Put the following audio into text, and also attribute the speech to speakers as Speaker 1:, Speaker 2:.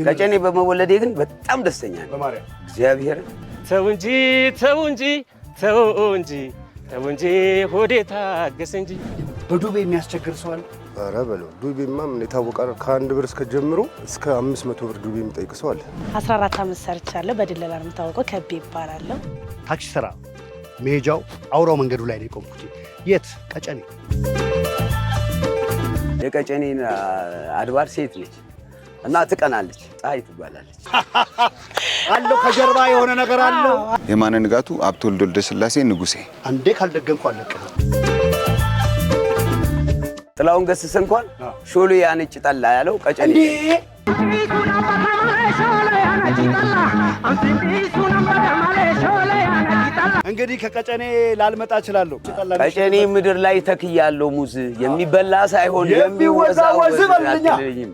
Speaker 1: ቀጨኔ በመወለዴ ግን በጣም ደስተኛ ነኝ። እግዚአብሔር
Speaker 2: ተው እንጂ፣ ተው እንጂ፣ ተው እንጂ፣ ተው እንጂ፣ ሆዴ ታገስ እንጂ።
Speaker 3: በዱቤ የሚያስቸግር ሰው አለ?
Speaker 4: ኧረ በለው፣ ዱቤማ ምን የታወቀ ነው። ከ1 ብር እስከ ጀምሮ እስከ 500 ብር ዱቤ የሚጠይቅ ሰው አለ።
Speaker 5: 14 ዓመት ሰርቻለሁ። በድለላ ነው የምታወቀው። ከቤ ይባላለሁ።
Speaker 3: ታክሲ ስራ መሄጃው አውራው መንገዱ ላይ ነው የቆምኩት። የት? ቀጨኔ።
Speaker 1: የቀጨኔን አድባር ሴት ነች እና ትቀናለች። ፀሐይ ትባላለች።
Speaker 3: አለው፣ ከጀርባ የሆነ ነገር አለው።
Speaker 6: የማነ ንጋቱ፣ ሀብተወልድ ወልደ ስላሴ ንጉሴ።
Speaker 3: አንዴ ካልደገምኩ አለቅህም።
Speaker 1: ጥላሁን ገሰሰ እንኳን ሾሎ ያነጭ ጠላ ያለው ቀጨኔ ላይ።
Speaker 3: እንግዲህ ከቀጨኔ ላልመጣ እችላለሁ።
Speaker 1: ቀጨኔ ምድር ላይ ተክያለሁ ሙዝ የሚበላ ሳይሆን
Speaker 3: የሚወዛወዝ
Speaker 1: የሚወዛወዝ
Speaker 3: በልኛ።
Speaker 1: አትልኝም።